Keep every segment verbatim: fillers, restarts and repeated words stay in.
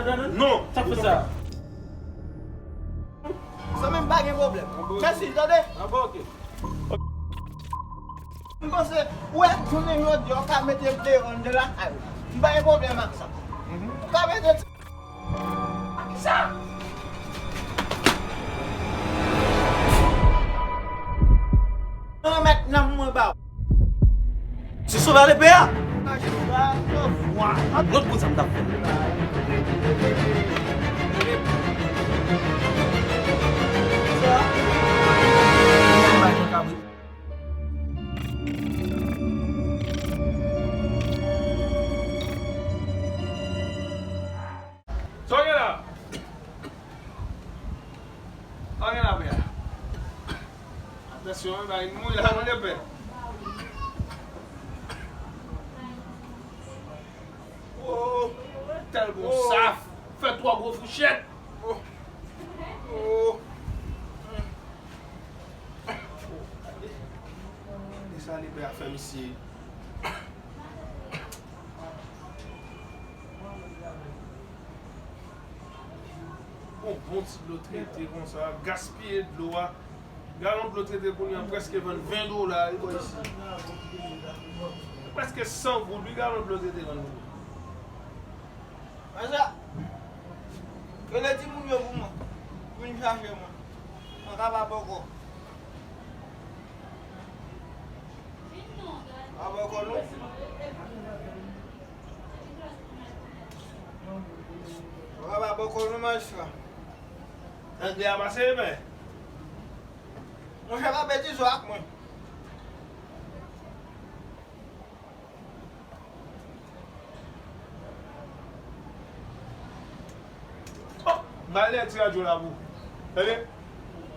Non. Sa k fè sa? Zanmi m, pa gen pwoblèm. Mèsi, tande? Ah bon, ok. M panse, ou wè, jounen jodi a, ou ka mete m deyò anndan lakay ou. M pa gen pwoblèm ak sa. Ou ka mete ti. Sa! Mwen remèt nanm mwen ba ou. Se sovè lepè a. Lòt bout sa m t ap fè. Sa w gen la? Sa w gen la, pè? Atansyon, wi, bay nou la, mande pè. Oh, tèl bon saf. Fè twa gwo fouchèt. Oh. Oh. E sa lepè a fè misye. Bon, bon ti dlo trete konsa, gaspiye dlo a. Galon dlo trete kounye a prèske vann ven dola, wi, bò isi. Prèske san goud, wi, galon dlo trete vann kounye a. Konsa, rele timoun yo pou mwen. Vin chache mwen. Mwen ka pa bò kò. Pa bò kò non. Mwen ka pa bò kò non, majistra. Anglè a pase, men. Monchè, pa betize ak mwen. Oh, m al lè ti radyo la pou. Tande?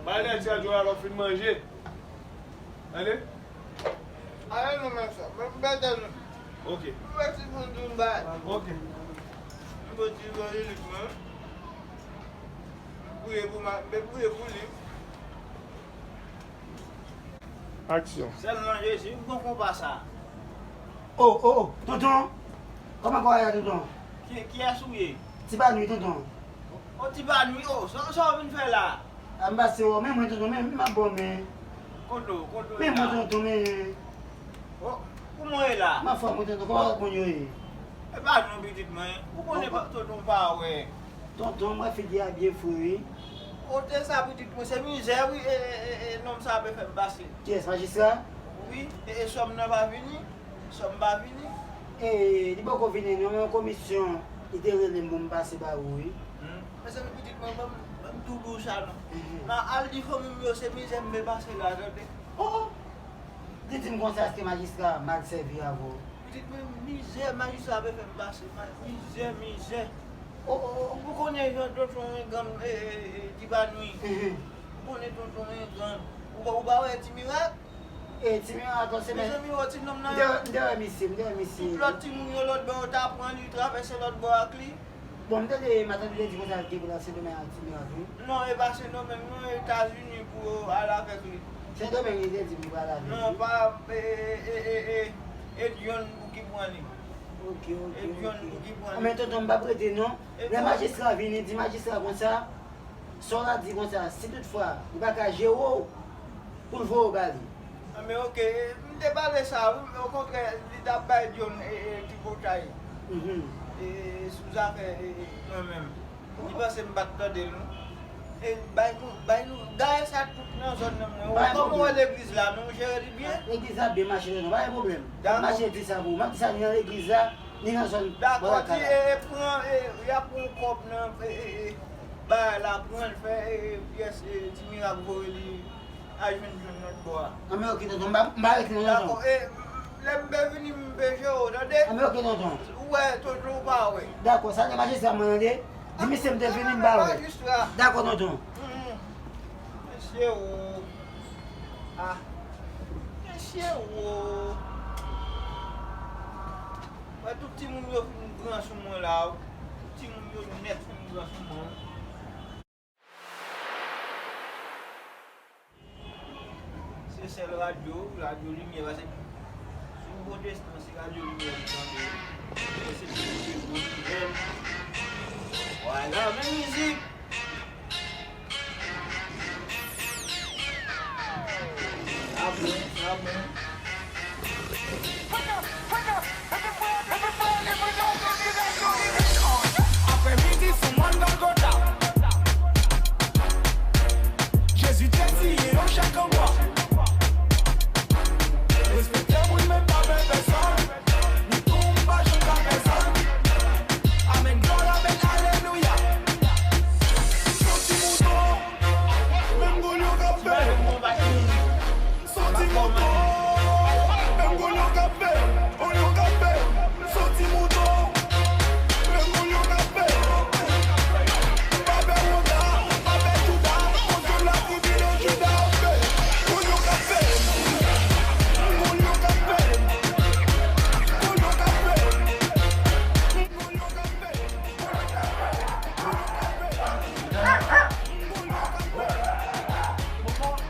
M al lè ti radyo la lè w fin manje. Tande? Ale non, men sa. Men m bètè nou. Ok. M wè ti moun di m bay. Ok. M bo ti zò li lit mwen. M priye pou ma, m priye pou li. Aksyon. Sèlman Jezi, m pran konpa sa. Oh, oh, oh, tonton. Kòman kò a ye, tonton? Ki, kiyès ou ye? Ti Banwi, tonton. Oh, Ti Banwi, oh, sa, sa w vin fè la? A, m pase wè w, men mwen, tonton, men, men m ap ba w men. Kote w, kote w ye la? Men mwen, tonton, men. Oh, kouman w ye la? M anfòm, wi, tonton, kòman lòt moun yo ye? E pa non, pitit mwen, ou konnen pa, tonton pa wè. Tonton, mwen figi a byen fre, wi. Kote sa, pitit mwen, se mizè, wi, e, e, e, e, nonm sa ap fè m pase. Kiyès, majistra? Wi, e, e, sòm nan pa vini, sòm pa vini. E, li poko vini, non, men yon komisyon, li te rele m pou m pase ba ou, wi. Hmm. Mezanmi, pitit mwen, ban m, ban m tou di w sa, non. Mhm. M a al di fanmi m yo, se mizè m vle pase la, tande. Oh, oh. Li di m konsa, èske majistra mal sèvi avè w? Pitit mwen, mizè majistra vle fè m pase, ma-, mizè, mizè. Oh, oh, oh. Ou konnen jan tonton enganm, e, e, e, Ti Banwi. Mhm. Ou konnen tonton enganm. Ou pa, ou pa wè Ti Mirak? E, Ti Mirak, se men. Mezanmi, wè ti nonm nan. M te wè, m te wè misye, m te wè misye. Tout lòt timoun yo lòt bò yo ta pran li, travèse lòt bò ak li. Bon, m tande matant li te di konsa l te pral Sendomeng ak Ti Mirak, wi. Non, e pa Sendomeng, non, Etazini pou yo al avèk li. Sendomeng, li te di m li pral avèk li. Non, pa, e, e, e Dionn pou ki pran li. Ok, ok, ok. E Dionn pou ki pran li. Anben, tonton, m p ap rete, non. Lè majistra vini, di majistra konsa, sa w la di konsa, si toutfwa, li pa ka jere w, pou l voye w ba li. Anben, ok, m te pale sa, wi, men okontrè, li t ap bay Dionn, e, e, tripotay. Mhm. E, e, sou zafè, e, e, mwen menm. Li panse m pa t tande l, non. E, bay nou, bay nou, gaye sa tout nan zòn nan, mwen. Kòman w wè legliz la, nou jere li byen? Legliz la byen mache, non, pa gen pwoblèm. Dakò. Mache di sa pou ou. M ap di sa, ni nan legliz la, ni nan zòn. Dakò, di, e, e, pran, e, y ap pran kòb nan, e, e, e, bagay la, pran l fè, e, e, pyès, e, Ti Mirak voye li. Al jwenn Dionn lòt bò a. Anben, ok, tonton. M pa, m pa rete non, tonton. Dakò, e, lè m pe vini, m pe jere w, tande? Anben, ok, tonton. Ou wè, tonton, ou pa wè. Dakò, sa te majistra mwen, tande? Di misye m te vini, m pa wè. Majistra. Dakò, tonton. Hmm. Mesye, o. Ah. Mesye, o. Wè, tout timoun yo fin gran sou mwen la, o. Tout timoun yo nèt fin gran sou mwen. Se sèl radyo, radyo limyè, paske si w pwotestan, se radyo limyè ou tande. Se pwotestan. Vwala, men mizik. Sa bon, sa bon. Aprèmidi sou mòn Gòlgòta. Jezi te siye yon chèk an bwa. Respekte moun men pa pè pèsonn. Ni tou m pa janm ka pèsonn. Amèn, glwa, amèn, alelouya. Soti mouton, menm goulyon k ap fè. Soti mouton, menm goulyon k ap fè. Goulyon k ap fè. Soti mouton, menm goulyon k ap fè. Pa pè Wonda, pa pè Jouda, Bondye latribi de Jouda ap fè. Goulyon k ap fè. Goulyon k ap fè. Goulyon k ap fè. Goulyon k ap fè.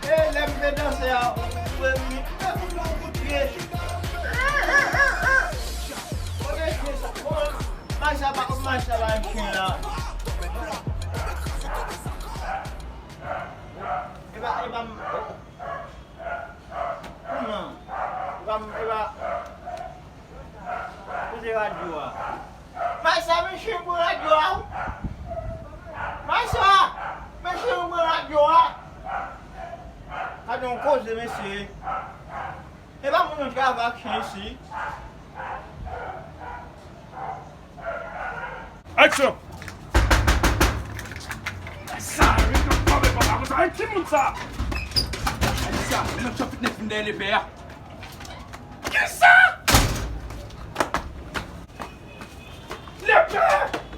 E lè m te danse a, ou wè m, m te fout yon kout pye. Kote chen sa? Bon, mach sa pa, mach sa pa chen la. E pa, e pa, kouman? E pa, e pa. Kote radyo a? Mach sa, men chen pran radyo a. Mach sa, men chen pran radyo a. Gade yon koze, mesye. E pa moun nan travay ak chen isi. Aksyon! Sa, men konn kòbe papa konsa. Ay, ki moun sa? Ay, sa, men chòf fitness vin dèyè lepè a. Kisa? Lepè!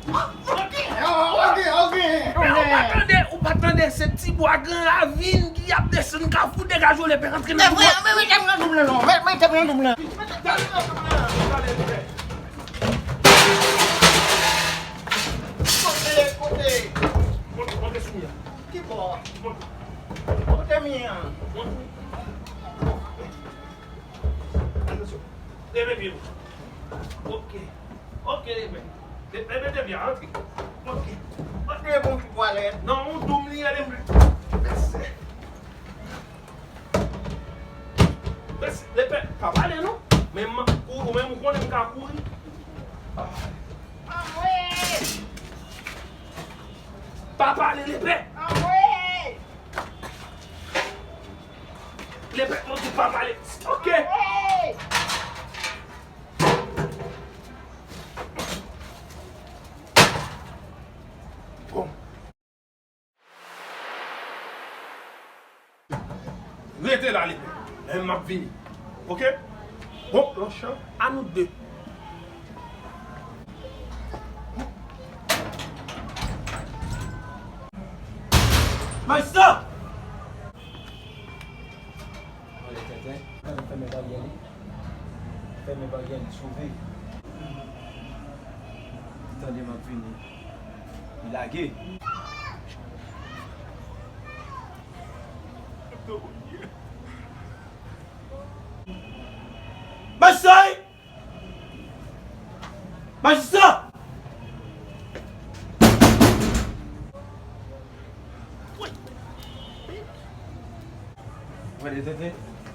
Ok, ok, ok. Ou pa tande, ou pa tande, se ti bwa Gran Ravin ki ap desann Kafou, degaje w, lepè rantre nan... Mete m nan doub lan non, mete m nan doub lan. Kote, kote? Monte, monte sou mi a. Ki bò? Monte. Kote mi a? Monte. Atansyon. Leve pye w. Ok. Ok, leve. Leve, leve pye a, antre. Ok. Antre bon ki pwalèt. Non, yon doum li ye, leve. Bese. Bese, lepè, pa pale non. Men m ap kouri, ou menm ou konnen m ka kouri. Anmwe! Pa pale, lepè. Anmwe! Lepè, mwen di pa pale. Ok. Bon. Rete la, lepè. Men m ap vini. Ok? Bon, Lòchan, a nou de. Majistra! Vòlè tenten, fèmen baryè li. Fèmen baryè li, sove. Li tande m ap vini. Li lage. Majistra! Majistra!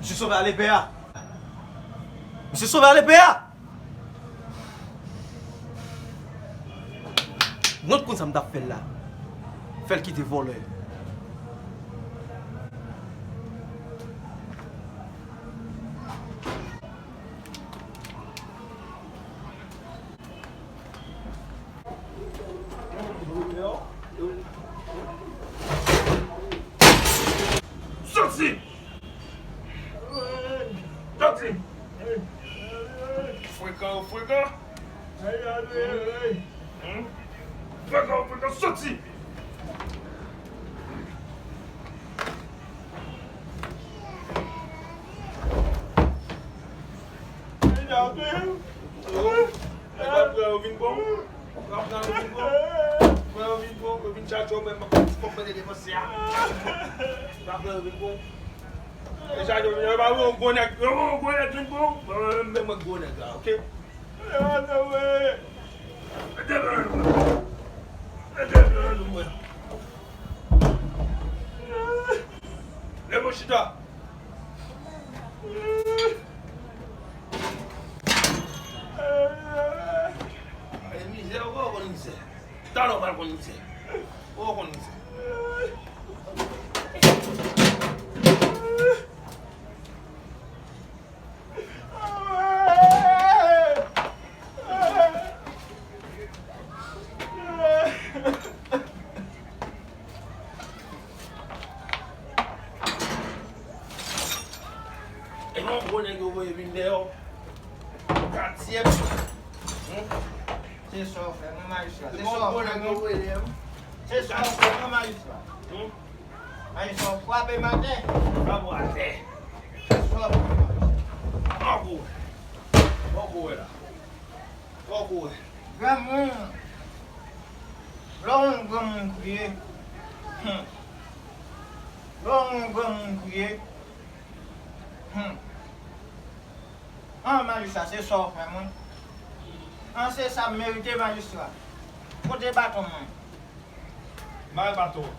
Misye sove a lepè a. Misye sove a lepè a. Mwen t konn sa m t ap fè l la. Fè l kite vòlè. Soti! Soti! Frekan, frekan! Hmm? Frekan, frekan, soti! Apre yo vin bon. Apre yo vin bon. Apre yo vin bon. Yo vin chache w menm, ti kòb mwen te depanse a. Apre yo vin bon. Deja, yo, yo pa yon gwo nèg, yo yon gwo nèg vin bon. Mwen menm, mwen gwo nèg la, ok? Yo, yo, yo. Mete men. Leve w chita. E mizè, ou konn mizè. Talè w pral konn mizè. Ou konn mizè. E yon gwo nèg yo voye vin dèyè w. Katye. Hmm? Se sa w fè, non, majistra? Se sa w fè, non? Se sa w fè, non, majistra? Hmm? Majistra, w frape m atè. Frape w atè. Se sa w fè, majistra? Poko wè. Poko wè la. Poko wè. Granmoun, lè w wè yon granmoun kriye, hmm. Lè w wè yon granmoun kriye, hmm. An, majistra, se sa w fè mwen. An, se sa m merite, majistra. Kote baton mwen? Bay baton.